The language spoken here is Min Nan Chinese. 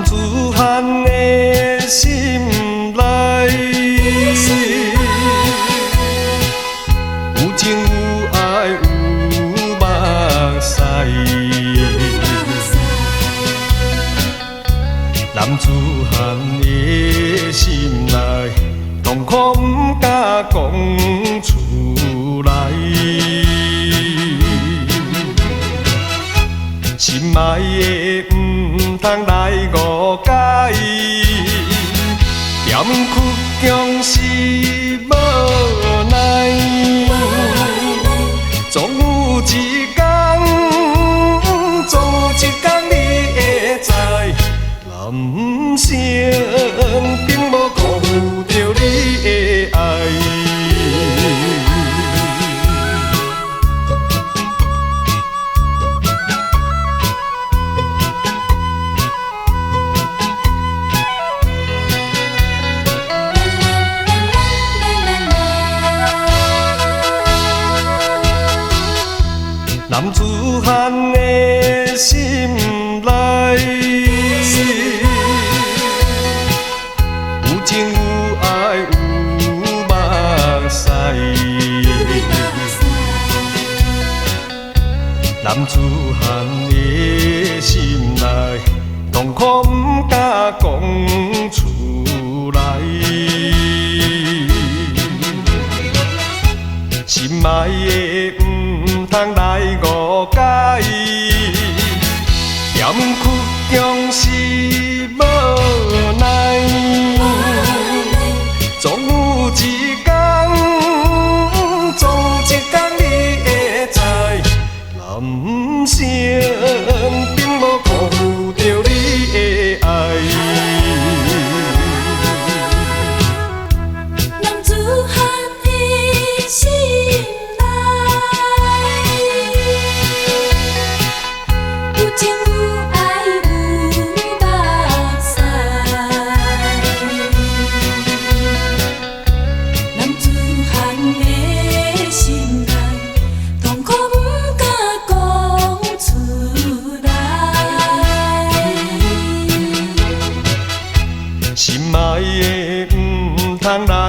子漢的心內，有情有愛有目屎。男子漢的心內，痛苦毋敢講出來。心愛的毋通來誤解，踮苦強是無奈。總有一天，總有一天你會知，人生並無辜負著你的愛。男子漢的心內，有情有愛有目屎。男子漢的心內，痛苦毋敢講出來。心愛的毋通來誤解，踮苦強是無奈。總有一天，總有一天你會知，人生並無辜負著你的愛。男子漢的心內，有情有愛有目屎。男子漢的心內，痛苦毋敢講出來。心愛的毋通來